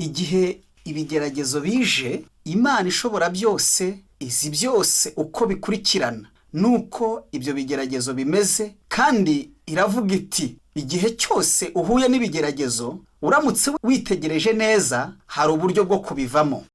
Igihe ibigeragezo bije, Imana ishobora byose izi byose uko bikurikirana nuko ibyo bigeragezo bimeze, kandi iravuga iti igihe cyose uhuye n'ibigeragezo uramutse witegereje neza hari uburyo bwo kubivamo.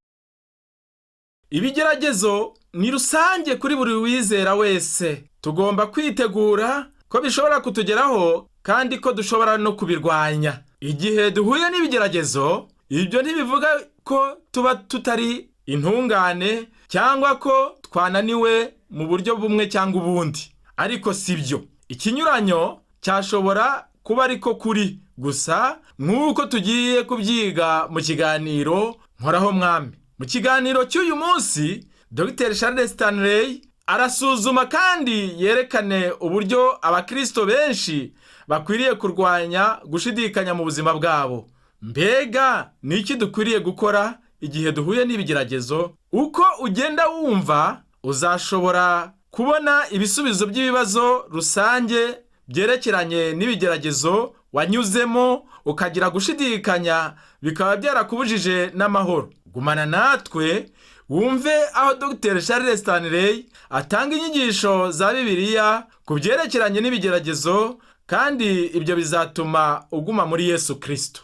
Ibigeragezo ni rusange kuri buri wizera wese. Tugomba kwitegura ko bishobora kutugeraho kandi ko dushobora no kubirwanya. Igihe duhuye n'ibigeragezo, ibyo ntibivuga ko tuba tutari intungane cyangwa ko twananiwe mu buryo bumwe cyangwa ubundi, ariko si byo. Ikinyuranyo cyashobora kuba ariko kuri gusa, nk'uko tugiye kubyiga mu kiganiro Nkoraho Mwami. Mu kiganiro cy'uyu munsi, Dr Charles Stanley arasuzuma kandi yerekane uburyo abakristo benshi bakwiriye kurwanya gushidikanya mu buzima bwabo. Mbega ni iki dukwiriye gukora igihe duhuye n'ibigeragezo? Uko ugenda wumva, uzashobora kubona ibisubizo by'ibibazo rusange byerekeranye n'ibigeragezo wanyuzemo, ukagira gushidikanya bikaba byarakubujije n'amahoro. Gumana natwe wumve aho Dr Charles Stanley atanga inyigisho za Bibiliya ku byerekeranye n'ibigeragezo, kandi ibyo bizatuma uguma muri Yesu Kristo.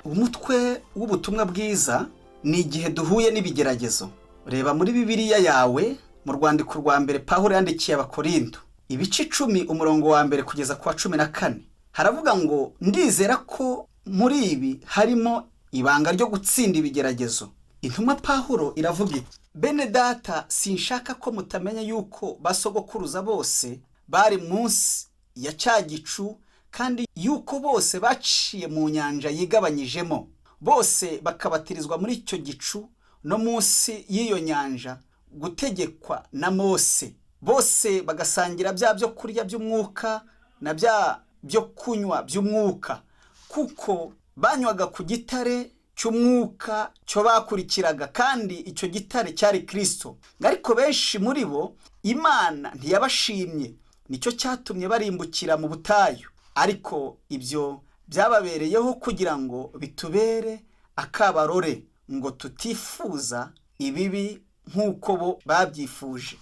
Umutwe w'ubutumwa bwiza ni igihe duhuye n'ibigeragezo. Reba muri Bibiliya yawe mu rwandiko rwa mbere Pawulo yandikiye Abakorinto, ibice 10 umurongo wa 1 kugeza ku wa 14, haravuga ngo ndizera ko muri ibi harimo ibanga ryo gutsinda ibigeragezo. Intumwa Pawulo iravuga iti bene data, sinshaka ko mutamenya yuko basogokuruza bose bari munsi ya cya gicu, kandi yuko bose baciye mu nyanja yigabanyijemo, bose bakabatirizwa muri icyo gicu no munsi y'iyo nyanja gutegekwa na Mose, bose bagasangira bya byo kurya by'umwuka na bya byo kunywa by'umwuka, kuko banywaga ku gitare cy'umwuka cyo bakurikiraga, kandi icyo gitare cyari Kristo. Ariko benshi muri bo Imana ntiyabashimye, nicyo cyatumye barimbukira mu butayu. Ariko ibyo byababereyeho kugira ngo bitubere akabarore, ngo tutifuza ibibi nk'uko bo babyifuje.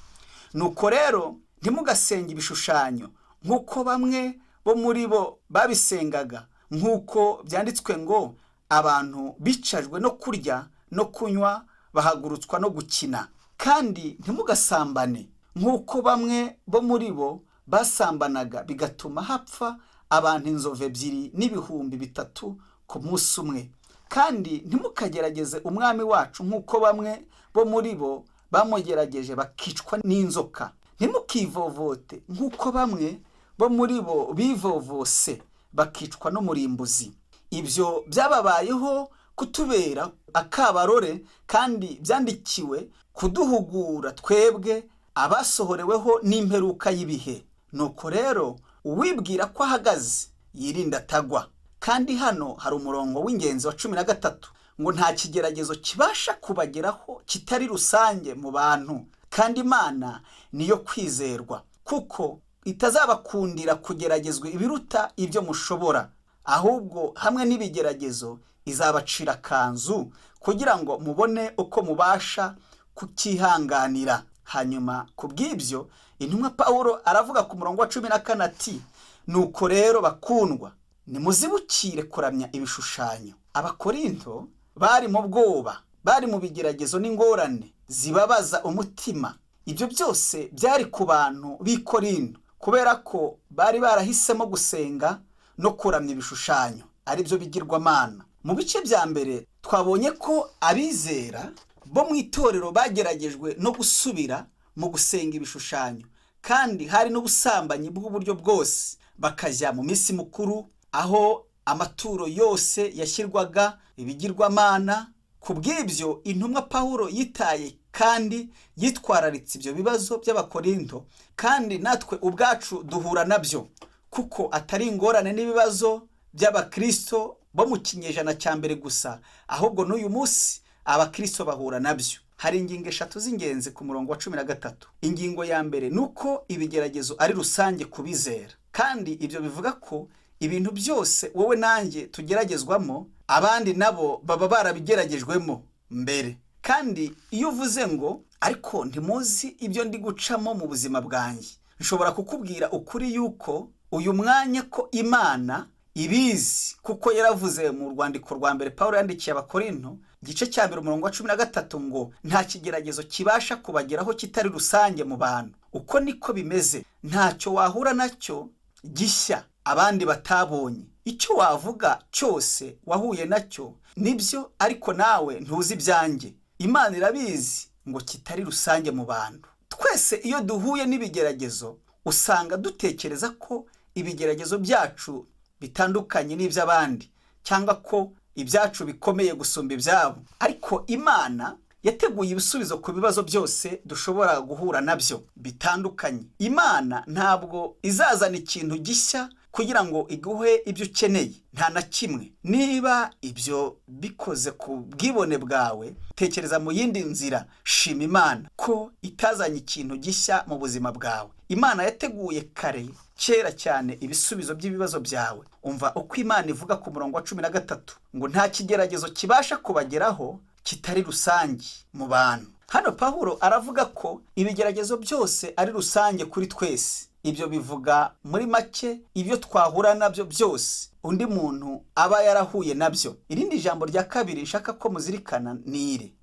Nuko rero ntimugasenge ibishushanyo nk'uko bamwe bo muri bo babisengaga, nk'uko byanditswe ngo abantu bicajwe no kurya no kunywa bahagurutswa no gukina. Kandi ntimugasambane nk'uko bamwe bo muri bo basambanaga, bigatuma hapfa abantu inzovu 2 n'ibihumbi 3 ku munsi umwe. Kandi ntimukagerageze umwami wacu nk'uko bamwe bo muri bo bamugerageje bakicwa n'inzoka. Ntimukivovote nk'uko bamwe bo muri bo bivovose bakicwa n'umurimbuzi. Ibyo byababayeho kutubera akabarore, kandi byandikiwe kuduhugura twebwe abasohoreweho n'imperuka y'ibihe. Nuko rero uwibwira ko ahagaze yirinda atagwa. Kandi hano hari umurongo w'ingenzi wa 13 ngo nta kigeragezo kibasha kubageraho kitari rusange mu bantu, kandi Imana niyo kwizerwa, kuko itazabakundira kugeragezwa ibiruta ibyo mushobora, ahubwo hamwe n'ibigeragezo izabacira akanzu kugira ngo mubone uko mubasha kukihanganira. Hanyuma ku bw'ibyo intumwa Pawulo aravuga ku murongo wa 14 ati nuko rero bakundwa, nimuzibukire kuramya ibishushanyo. Abakorinto bari mu bwoba, bari mu bigeragezo n'ingorane zibabaza umutima. Ibyo byose byari ku bantu b'i Korinto, kubera ko bari barahisemo gusenga no kuramya ibishushanyo, aribyo bigirwamana. Mu bice bya mbere twabonye ko abizera bo mu itorero bageragejwe no gusubira mu gusenga ibishushanyo, kandi hari n'ubusambanyi bw'uburyo bwose, bakajya mu minsi mukuru aho amaturo yose yashyirwaga ibigirwamana. Ku bw'ibyo intumwa Pawulo yitaye kandi yitwararitse ibyo bibazo by'Abakorinto, kandi natwe ubwacu duhura nabyo, kuko atari ingorane n'ibibazo by'Abakristo bo mu kinyejana cya mbere gusa, ahubwo n'uyu munsi Abakristo bahura nabyo. Hari ingingo eshatu z'ingenzi ku murongo wa 13. Ingingo ya mbere ni uko ibigeragezo ari rusange ku bizera, kandi ibyo bivuga ko ibintu byose wowe nanjye tugeragezwamo, abandi nabo baba barabigeragejwemo mbere. Kandi iyo uvuze ngo ariko ntimuzi ibyo ndi gucamo mu buzima bwanjye, nshobora kukubwira ukuri yuko uyu mwanya ko Imana ibizi, kuko yaravuze mu rwandiko rwa mbere Pawulo yandikiye Abakorinto igice cya 1 umurongo wa 13 ngo nta kigeragezo kibasha kubageraho kitari rusange mu bantu. Uko niko bimeze, ntacyo wahura nacyo gishya abandi batabonye. Icyo wavuga cyose wahuye nacyo nibyo, ariko nawe ntuzi ibyanjye. Imana irabizi ngo kitari rusange mu bantu. Twese iyo duhuye n'ibigeragezo usanga dutekereza ko ibigeragezo byacu bitandukanye n'iby'abandi, cyangwa ko ibyacu bikomeye gusumba ibyabo. Ariko Imana yateguye ibisubizo ku bibazo byose dushobora guhura nabyo bitandukanye. Imana ntabwo izazana ikintu gishya kugira ngo iguhe ibyo ukeneye, nta na kimwe. Niba ibyo bikoze ku bwibone bwawe, tekereza mu yindi nzira. Shima Imana ko itazanye ikintu gishya mu buzima bwawe. Imana yateguye kare kera cyane ibisubizo by'ibibazo byawe. Umva uko Imana ivuga ku murongo wa 13 ngo nta kigeragezo kibasha kubageraho kitari rusange mu bantu. Hano Pawulo aravuga ko ibigeragezo byose ari rusange kuri twese. Ibyo bivuga muri make ibyo twahura nabyo byose undi muntu aba yarahuye nabyo. Irindi jambo rya kabiri nshaka ko muzirikana ni iri: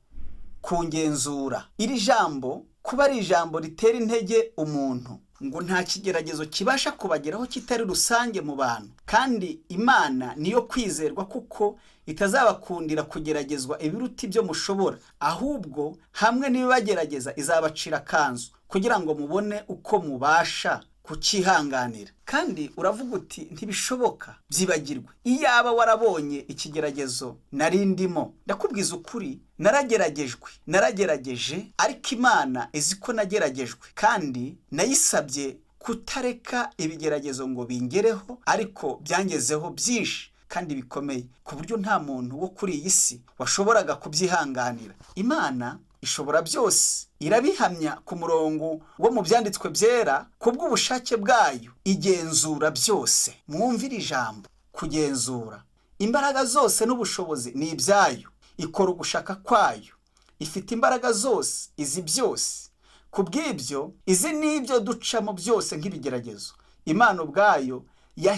kungenzura. Iri jambo kuba ari ijambo ritera intege umuntu, ngo nta kigeragezo kibasha kubageraho kitari rusange mu bantu, kandi Imana niyo kwizerwa kuko itazabakundira kugeragezwa ibiruta ibyo mushobora, ahubwo hamwe n'ibibagerageza izabacira akanzu kugira ngo mubone uko mubasha kucyihanganira. Kandi uravuga uti ntibishoboka, byibagirwe. Iyaba warabonye ikigeragezo nari ndimo, ndakubwiza ukuri, narageragejwe, naragerageje, ariko Imana izi ko nageragejwe, kandi nayisabye kutareka ibigeragezo ngo bingereho, ariko byangezeho byinshi kandi bikomeye, ku buryo nta muntu wo kuri iyi si washoboraga kubyihanganira. Imana ishobora byose, irabihamya ku murongo wo mu byanditswe byera, kubw'ubushake bwayo igenzura byose. Mwumvire ijambo kugenzura. Imbaraga zose n'ubushobozi ni ibyayo, ikora ugushaka kwayo, ifite imbaraga zose, izi byose. Ku bw'ibyo, izi n'ibyo ducamo byose nk'ibigeragezo. Imana ubwayo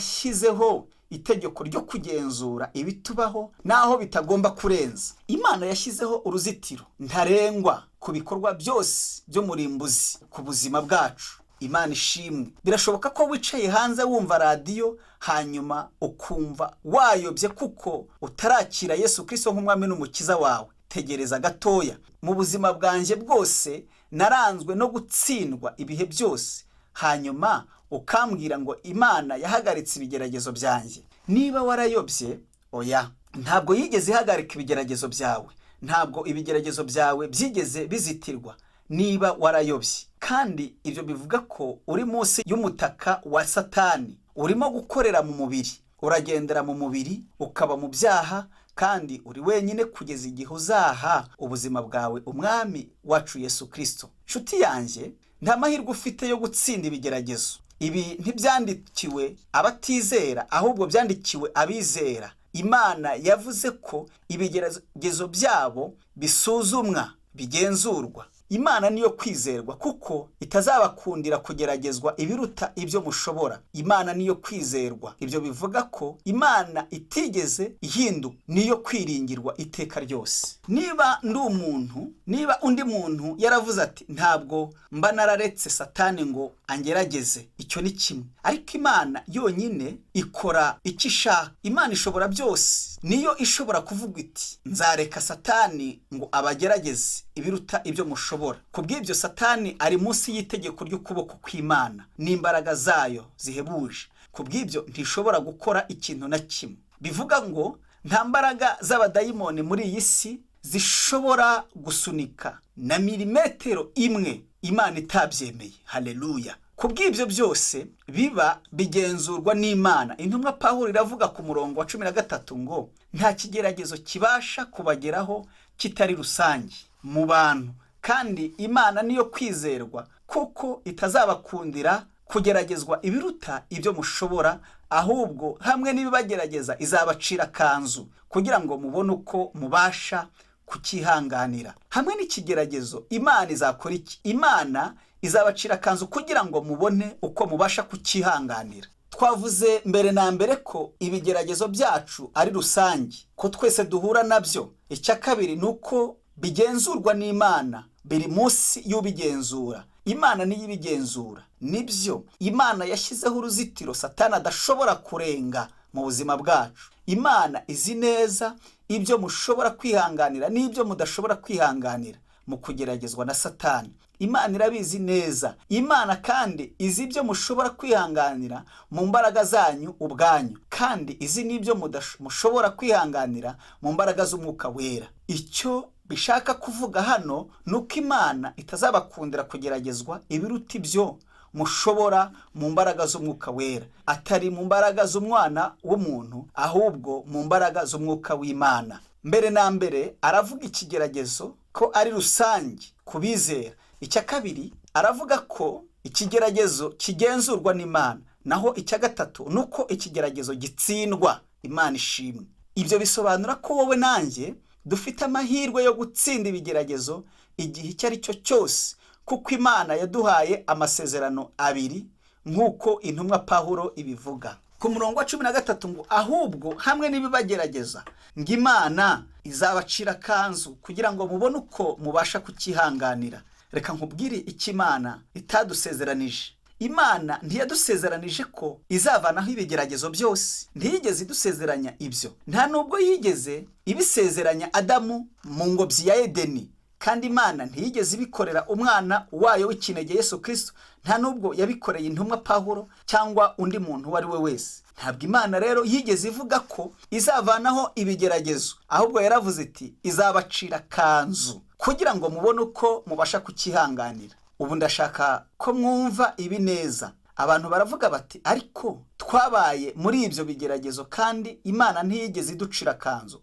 yashyizeho itegeko ryo kugenzura ibitubaho n'aho bitagomba kurenza. Imana yashyizeho uruzitiro ntarengwa ku bikorwa byose by'umurimbuzi ku buzima bwacu. Imana ishimwe. Birashoboka ko wicaye hanze wumva radiyo, hanyuma ukumva wayobye kuko utarakira Yesu Kristo nk'umwami n'umukiza wawe. Tegereza gatoya. Mu buzima bwanjye bwose naranzwe no gutsindwa ibihe byose, hanyuma ukambwira ngo Imana yahagaritse ibigeragezo byanjye. Niba warayobye, oya, ntabwo yigeze ihagarika ibigeragezo byawe. Ntabwo ibigeragezo byawe byigeze bizitirwa niba warayobye. Kandi ibyo bivuga ko uri munsi y'umutaka wa Satani, urimo gukorera mu mubiri, uragendera mu mubiri, ukaba mu byaha, kandi uri wenyine kugeza igihe uzaha ubuzima bwawe umwami wacu Yesu Kristo. Nshuti yanjye, nta mahirwe ufite yo gutsinda ibigeragezo. Ibi ntibyandikiwe abatizera, ahubwo byandikiwe abizera. Imana yavuze ko ibigeragezo byabo bisuzumwa, bigenzurwa. Imana niyo kwizerwa kuko itazabakundira kugeragezwa ibiruta ibyo mushobora. Imana niyo kwizerwa. Ibyo bivuga ko Imana itigeze ihinduka, niyo kwiringirwa iteka ryose. Niba ndi umuntu, niba undi muntu yaravuze ati ntabwo mba nararetse Satani ngo angerageze, icyo ni kimwe. Ariko Imana yonyine ikora icyo ishaka. Imana ishobora byose, niyo ishobora kuvuga iti nzareka Satani ngo abagerageze ibiruta ibyo mushobora. Ku bw'ibyo Satani ari munsi y'itegeko ry'ukuboko kw'Imana n'imbaraga zayo zihebuje. Ku bw'ibyo ntishobora gukora ikintu na kimwe. Bivuga ngo nta mbaraga z'abadayimoni muri iyi si zishobora gusunika na milimetero imwe Imana itabyemeye. Haleluya! Ku bw'ibyo byose biba bigenzurwa n'Imana. Intumwa Pawulo iravuga ku murongo wa 13 ngo nta kigeragezo kibasha kubageraho kitari rusange. mu bantu, kandi Imana niyo kwizerwa kuko itazabakundira kugeragezwa ibiruta ibyo mushobora, ahubwo hamwe n'ibibagerageza izabacira akanzu kugira ngo mubone uko mubasha kucyihanganira. Hamwe n'ikigeragezo Imana izakora iki? Imana izabacira akanzu kugira ngo mubone uko mubasha kucyihanganira. Twavuze mbere na mbere ko ibigeragezo byacu ari rusange, ko twese duhura nabyo. Icya kabiri ni uko bigenzurwa n'Imana, biri munsi y'ubigenzura. Imana niyo ibigenzura. Nibyo, Imana yashyizeho uruzitiro Satani adashobora kurenga mu buzima bwacu. Imana izi neza ibyo mushobora kwihanganira n'ibyo mudashobora kwihanganira mu kugeragezwa na Satani. Imana irabizi neza. Imana kandi izi ibyo mushobora kwihanganira mu mbaraga zanyu ubwanyu, kandi izi n'ibyo mushobora kwihanganira mu mbaraga z'Umwuka Wera. Icyo bishaka kuvuga hano ni uko Imana itazabakundira kugeragezwa ibiruta ibyo mushobora mu mbaraga z'Umwuka Wera, atari mu mbaraga z'umwana w'umuntu, ahubwo mu mbaraga z'Umwuka w'Imana. Mbere na mbere aravuga ikigeragezo ko ari rusange ku bizera. Icya kabiri aravuga ko ikigeragezo kigenzurwa n'Imana, naho icya gatatu ni uko ikigeragezo gitsindwa. Imana ishimwe. Ibyo bisobanura ko wowe nanjye dufite amahirwe yo gutsinda ibigeragezo igihe icyo ari cyo cyose, kuko Imana yaduhaye amasezerano abiri nk'uko intumwa Pawulo ibivuga ku murongo wa 13 ngo ahubwo hamwe n'ibibagerageza ngo Imana izabacira akanzu kugira ngo mubone uko mubasha kucyihanganira. Reka nkubwire icyo Imana itadusezeranije. Imana ntiyadusezeranije ko izavanaho ibigeragezo byose, ntiyigeze idusezeranya ibyo. Nta nubwo yigeze ibisezeranya Adamu mu ngobyi ya Edeni, kandi Imana ntiyigeze ibikorera umwana wayo w'ikinege Yesu Kristo, nta nubwo yabikoreye intumwa Pawulo cyangwa undi muntu uwo ari we wese. Ntabwo Imana rero yigeze ivuga ko izavanaho ibigeragezo, ahubwo yaravuze iti izabacira akanzu kugira ngo mubone uko mubasha kucyihanganira. Ubu ndashaka ko mwumva ibi neza. Abantu baravuga bati ariko twabaye muri ibyo bigeragezo kandi Imana ntiyigeze iducira akanzu.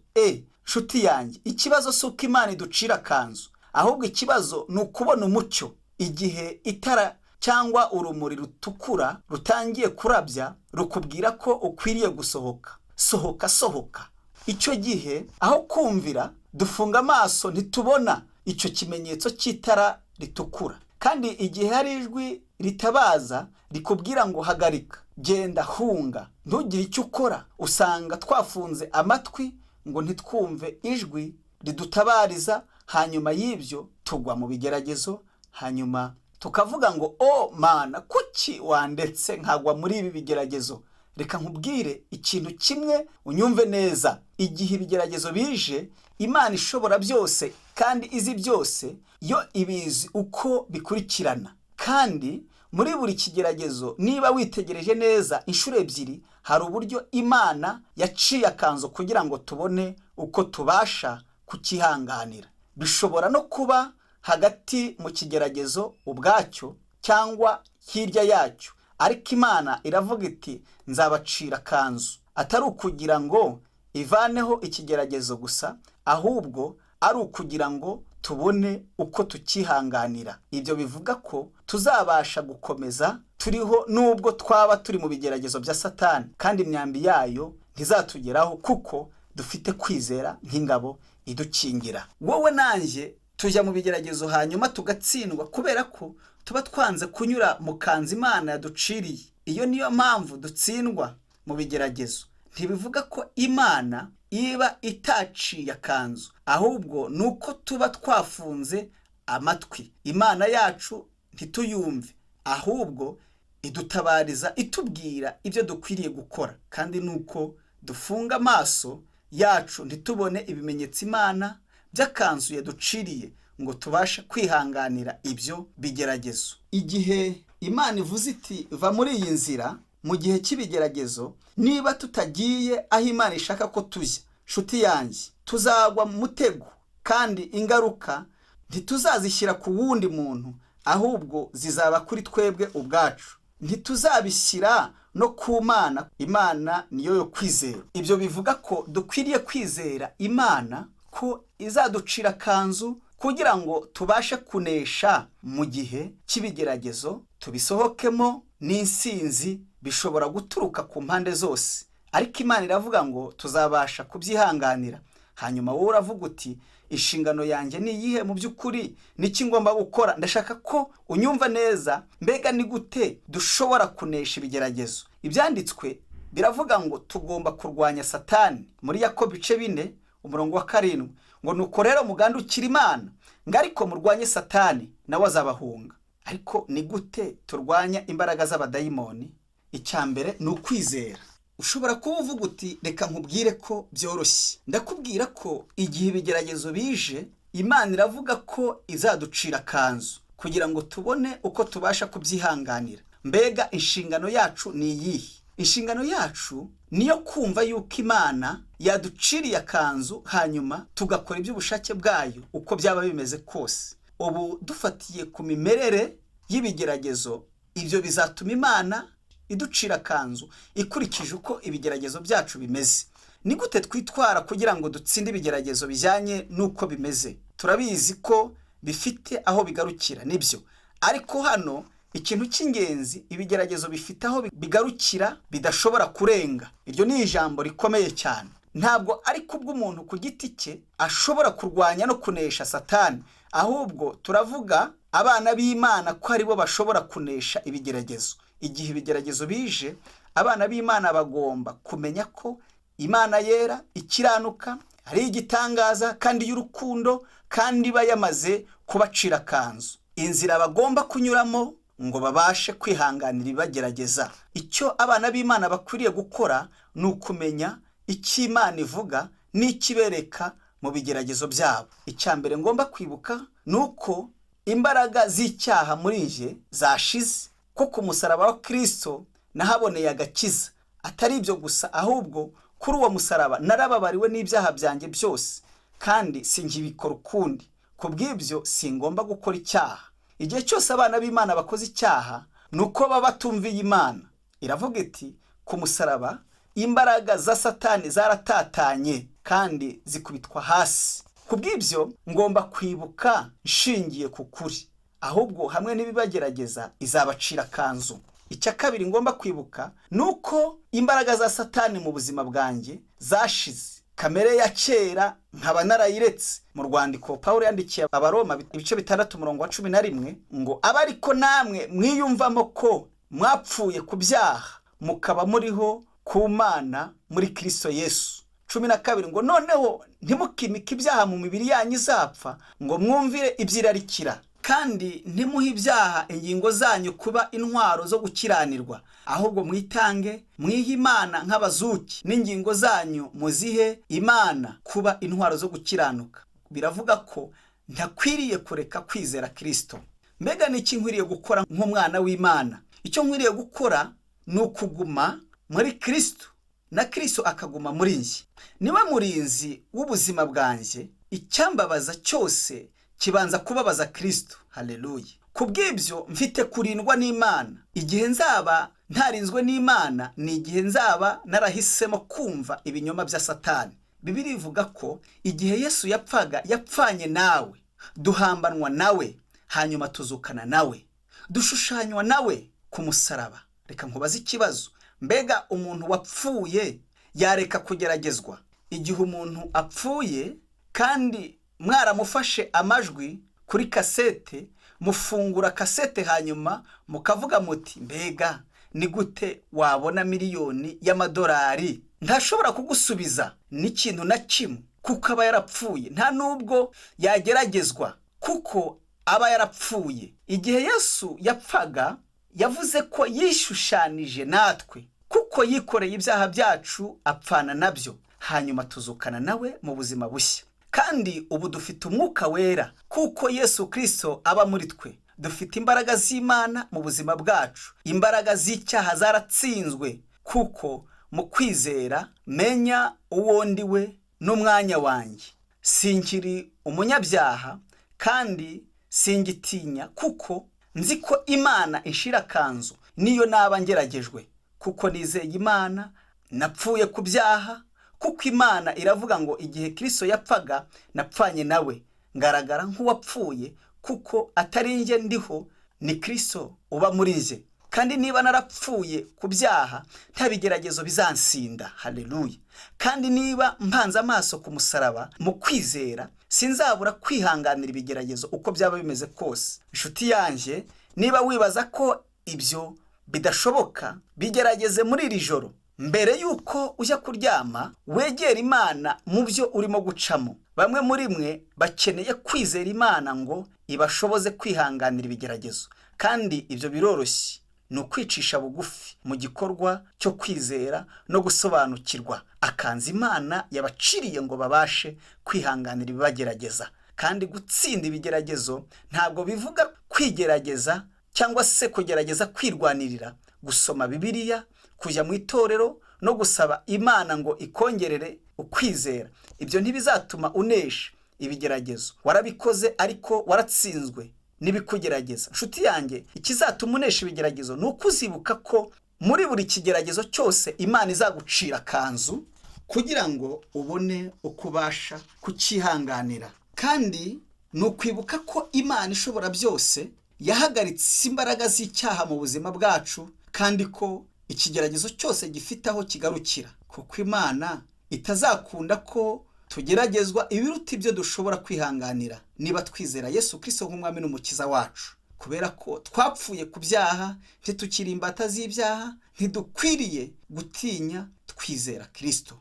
Nshuti yanjye, ikibazo si uko Imana iducira akanzu, ahubwo ikibazo ni ukubona umucyo. Igihe itara cyangwa urumuri rutukura rutangiye kurabya, rukubwira ko ukwiriye gusohoka. Sohoka, sohoka. Icyo gihe aho kumvira dufunga amaso, ntitubona icyo kimenyetso cy'itara ritukura. Kandi igihe hari ijwi ritabaza rikubwira ngo hagarika, genda, hunga, ntugire icyo ukora, usanga twafunze amatwi ngo ntitwumve ijwi ridutabariza. Hanyuma y'ibyo tugwa mu bigeragezo, hanyuma tukavuga ngo o Mana, kuki wandetse nkagwa muri ibi bigeragezo? Reka nkubwire ikintu kimwe unyumve neza. Igihe ibigeragezo bije, Imana ishobora byose kandi izi byose, yo ibizi uko bikurikirana. Kandi muri buri kigeragezo, niba witegereje neza inshuro ebyiri, hari uburyo Imana yaciye akanzu kugira ngo tubone uko tubasha kucyihanganira. Bishobora no kuba hagati mu kigeragezo ubwacyo cyangwa hirya yacyo, ariko Imana iravuga iti nzabacira akanzu, atari ukugira ngo ivaneho ikigeragezo gusa, ahubwo ari ukugira ngo tubone uko tucyihanganira. Ibyo bivuga ko tuzabasha gukomeza turiho nubwo twaba turi mu bigeragezo bya Satani, kandi imyambi yayo ntizatugeraho kuko dufite kwizera nk'ingabo idukingira. Wowe nanjye tujya mu bigeragezo hanyuma tugatsindwa kubera ko tuba twanze kunyura mu kanzu Imana yaduciriye. Iyo niyo mpamvu dutsindwa mu bigeragezo. Ntibivuga ko Imana iba itaciye akanzu, ahubwo ni uko tuba twafunze amatwi. Imana yacu ntituyumve, ahubwo idutabariza itubwira ibyo dukwiriye gukora. Kandi ni uko dufunga amaso yacu ntitubone ibimenyetso Imana by'akanzu yaduciriye ngo tubashe kwihanganira ibyo bigeragezo. Igihe Imana ivuze iti va muri iyi nzira mu gihe cy'ibigeragezo, niba tutagiye aho Imana ishaka ko tujya, nshuti yanjye, tuzagwa mu mutego, kandi ingaruka ntituzazishyira ku wundi muntu, ahubwo zizaba kuri twebwe ubwacu. Ntituzabishyira no ku Mana. Imana niyo yo kwizera. Ibyo bivuga ko dukwiriye kwizera Imana ko izaducira akanzu Kugira ngo tubashe kunesha mu gihe cy'ibigeragezo, tubisohokemo n'insinzi, bishobora guturuka ku mpande zose. Ariko Imana iravuga ngo tuzabasha kubyihanganira. Hanyuma wowe uravuga uti inshingano yanjye ni iyihe mu by'ukuri? Niki ngomba gukora? Ndashaka ko unyumva neza. Mbega ni gute dushobora kunesha ibigeragezo? Ibyanditswe biravuga ngo tugomba kurwanya Satani. Muri Yakobo ibice 4 umurongo wa 7 ngo nuko rero mugandukire Imana, ngo ariko murwanye Satani nawe azabahunga. Ariko ni gute turwanya imbaraga z'abadayimoni? Icya mbere ni ukwizera. Ushobora kuba uvuga uti reka nkubwire ko byoroshye. Ndakubwira ko igihe ibigeragezo bije, Imana iravuga ko izaducira akanzu kugira ngo tubone uko tubasha kubyihanganira. Mbega inshingano yacu ni iyihe? Inshingano yacu niyo kumva yuko Imana yaduciriye akanzu, hanyuma tugakora iby'ubushake bwayo uko byaba bimeze kose. Ubu dufatiye ku mimerere y'ibigeragezo, ibyo bizatuma Imana iducira akanzu ikurikije uko ibigeragezo byacu bimeze. Ni gute twitwara kugira ngo dutsinde ibigeragezo bijyanye n'uko bimeze? Turabizi ko bifite aho bigarukira, nibyo. Ariko hano ikintu cy'ingenzi, ibigeragezo bifite aho bigarukira bidashobora kurenga. Iryo ni ijambo rikomeye cyane. Ntabwo ari kubw'umuntu ku giti cye ashobora kurwanya no kunesha Satani, ahubwo turavuga abana b'Imana ko aribo bashobora kunesha ibigeragezo. Igihe ibigeragezo bije, abana b'Imana bagomba kumenya ko Imana yera, ikiranuka, ari igitangaza kandi y'urukundo, kandi iba yamaze kubacira akanzu. Inzira bagomba kunyuramo ngo babashe kwihanganira ibagerageza. Icyo abana b'Imana bakwiriye gukora ni ukumenya icyo Imana ivuga n'ikibereka mu bigeragezo byabo. Icya mbere ngomba kwibuka ni uko imbaraga z'icyaha muri njye zashize, ko ku musaraba wa Kristo nahaboneye agakiza. Atari ibyo gusa, ahubwo kuri uwo musaraba narababariwe n'ibyaha byanjye byose, kandi sinkibikora ukundi. Ku bw'ibyo singomba gukora icyaha. Igihe cyose abana b'Imana bakoze icyaha, ni uko baba batumviye Imana. Iravuga iti ku musaraba imbaraga za Satani zaratatanye kandi zikubitwa hasi. Ku bw'ibyo ngomba kwibuka nshingiye ku kuri, ahubwo hamwe n'ibibagerageza izabacira akanzu. Icya kabiri ngomba kwibuka ni uko imbaraga za Satani mu buzima bwanjye zashize, kamere ya kera nkaba narayiretse. Mu rwandiko Pawulo yandikiye Abaroma ibice 6 umurongo wa 11 ngo abe ariko namwe mwiyumvamo ko mwapfuye ku byaha, mukaba muriho ku Mana muri Kristo Yesu. 12 ngo noneho ntimukimike ibyaha mu mibiri yanyu izapfa, ngo mwumvire ibyirarikira, kandi ntimuhe ibyaha ingingo zanyu kuba intwaro zo gukiranirwa, ahubwo mwitange mwihe Imana nk'abazuki, n'ingingo zanyu muzihe Imana kuba intwaro zo gukiranuka. Biravuga ko ntakwiriye kureka kwizera Kristo. Mbega ni iki nkwiriye gukora nk'umwana w'Imana? Icyo nkwiriye gukora ni ukuguma muri Kristo na Kristo akaguma muri njye. Niwe murinzi w'ubuzima bwanjye. Icyambabaza cyose kibanza kubabaza Kristo. Haleluya! Ku bw'ibyo mfite kurindwa n'Imana. Igihe nzaba ntarinzwe n'Imana ni igihe nzaba narahisemo kumva ibinyoma bya Satani. Bibiliya ivuga ko igihe Yesu yapfaga, yapfanye nawe, duhambanwa nawe, hanyuma tuzukana nawe, dushushanywa nawe ku musaraba. Reka nkubaze ikibazo. Mbega umuntu wapfuye yareka kugeragezwa? Igihe umuntu apfuye kandi mwaramufashe amajwi kuri kasete, mufungura kasete hanyuma mukavuga muti mbega ni gute wabona miliyoni y'amadolari? Ntashobora kugusubiza n'ikintu na kimwe, kuko aba yarapfuye. Nta nubwo yageragezwa kuko aba yarapfuye. Igihe Yesu yapfaga, yavuze ko yishushanije natwe, kuko yikoreye ibyaha byacu apfana nabyo, hanyuma tuzukana nawe mu buzima bushya. Kandi ubu dufite umwuka wera, kuko Yesu Kristo aba muri twe. Dufite imbaraga z'Imana mu buzima bwacu. Imbaraga z'icyaha zaratsinzwe, kuko mu kwizera menya uwo ndi we n'umwanya wanjye. Sinkiri umunyabyaha kandi singitinya, kuko nzi ko Imana inshira akanzu niyo naba ngeragejwe, kuko nizeye Imana, napfuye ku byaha, kuko Imana iravuga ngo igihe Kristo yapfaga napfanye nawe, ngaragara nk'uwapfuye, kuko atari njye ndiho, ni Kristo uba muri njye. Kandi niba narapfuye ku byaha, nta bigeragezo bizansinda. Haleluya! Kandi niba mpanze amaso ku musaraba mu kwizera, sinzabura kwihanganira ibigeragezo uko byaba bimeze kose. Inshuti yanjye, niba wibaza ko ibyo bidashoboka, bigerageze muri iri joro. Mbere y'uko ujya kuryama, wegere Imana mu byo urimo gucamo. Bamwe muri mwe bakeneye kwizera Imana ngo ibashoboze kwihanganira ibigeragezo, kandi ibyo biroroshye. Ni ukwicisha bugufi mu gikorwa cyo kwizera no gusobanukirwa akanzu Imana yabaciriye ngo babashe kwihanganira ibibagerageza. Kandi gutsinda ibigeragezo ntabwo bivuga kwigerageza cyangwa se kugerageza kwirwanirira. Gusoma Bibiliya, kujya mu itorero no gusaba Imana ngo ikongerere ukwizera, ibyo ntibizatuma unesha ibigeragezo. Warabikoze ariko waratsinzwe n'ibikugerageza. Nshuti yanjye, ikizatuma unesha ibigeragezo ni uko uzibuka ko muri buri kigeragezo cyose Imana izagucira akanzu kugira ngo ubone uko ubasha kucyihanganira. Kandi ni ukwibuka ko Imana ishobora byose yahagaritse imbaraga z'icyaha mu buzima bwacu, kandi ko ikigeragezo cyose gifite aho kigarukira, kuko Imana itazakunda ko tugeragezwa ibiruta ibyo dushobora kwihanganira niba twizera Yesu Kristo nk'umwami n'umukiza wacu. Kubera ko twapfuye ku byaha, ntitukiri imbata z'ibyaha, ntidukwiriye gutinya, twizera Kristo.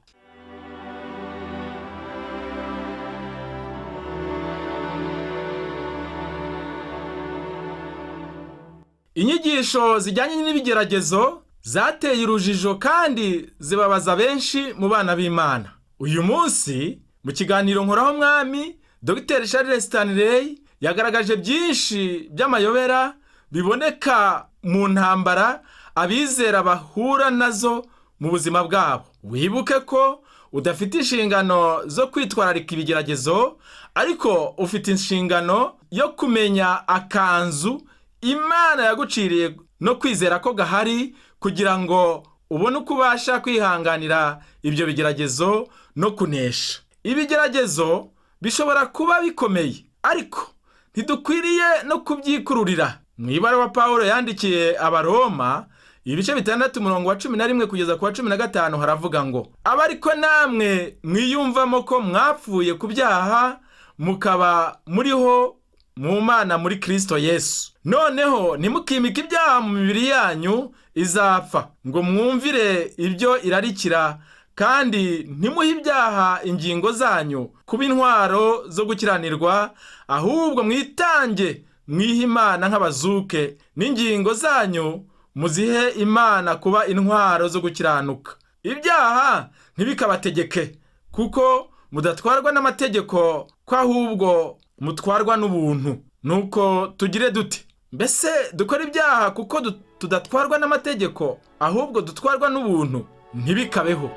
Inyigisho zijyanye n'ibigeragezo zateye urujijo kandi zibabaza benshi mu bana b'Imana. Uyu munsi mu kiganiro Nkoraho Mwami, Dr Charles Stanley yagaragaje byinshi by'amayobera biboneka mu ntambara abizera bahura nazo mu buzima bwabo. Wibuke ko udafite inshingano zo kwitwararika ibigeragezo, ariko ufite inshingano yo kumenya akanzu Imana yaguciriye no kwizera ko gahari, kugira ngo ubone uko ubasha kwihanganira ibyo bigeragezo no kunesha. Ibigeragezo bishobora kuba bikomeye, ariko ntidukwiriye no kubyikururira. Mu ibaruwa Pawulo yandikiye Abaroma ibice 6 umurongo wa 11 kugeza ku wa 15 haravuga ngo: aba ariko namwe mwiyumvamo ko mwapfuye ku byaha, mukaba muriho mu Mana muri Kristo Yesu. Noneho ntimukimike ibyaha mu mibiri yanyu izapfa, ngo mwumvire ibyo irarikira, kandi ntimuhe ibyaha ingingo zanyu kuba intwaro zo gukiranirwa, ahubwo mwitange mwihe Imana nk'abazuke, n'ingingo zanyu muzihe Imana kuba intwaro zo gukiranuka. Ibyaha ntibikabategeke, kuko mudatwarwa n'amategeko, ko ahubwo mutwarwa n'ubuntu. Nuko tugire dute? Mbese dukora ibyaha kuko tudatwarwa n'amategeko, ahubwo dutwarwa n'ubuntu? Ntibikabeho.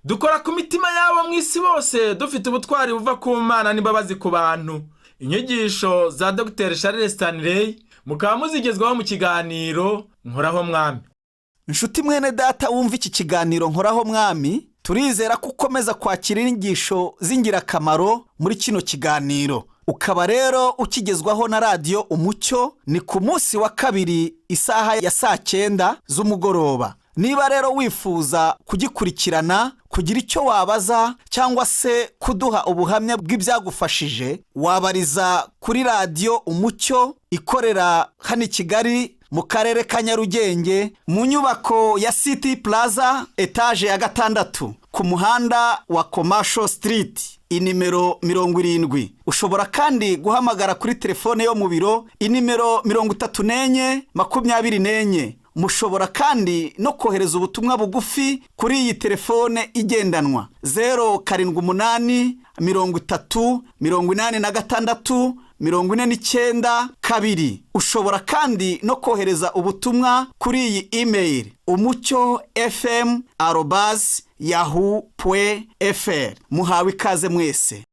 Dukora ku mitima yabo mu isi bose, dufite ubutwari buva ku Mana n'imbabazi ku bantu. Inyigisho za Dr Charles Stanley mukaba muzigezwaho mu kiganiro Nkoraho Mwami. Inshuti mwene data wumva iki kiganiro Nkoraho Mwami, turizera ko ukomeza kwakira inyigisho z'ingirakamaro muri kino kiganiro. Ukaba rero ukigezwaho na radiyo Umucyo, ni ku munsi wa kabiri isaha ya 9:00 z'umugoroba. Niba rero wifuza kugikurikirana, kugira icyo wabaza cyangwa se kuduha ubuhamya bw'ibyagufashije, wabariza kuri radiyo Umucyo ikorera hano i Kigali mu karere ka Nyarugenge, mu nyubako ya City Plaza, etaje ya 6, ku muhanda wa Commercial Street, inimero 70. Ushobora kandi guhamagara kuri telefone yo mu biro, inimero 34 24. Mushobora kandi no kohereza ubutumwa bugufi kuri iyi telefone igendanwa 078 30 86 49 2. Ushobora kandi no kohereza ubutumwa kuri iyi email umucyo fm@yahoo.fr. Muhawe ikaze mwese.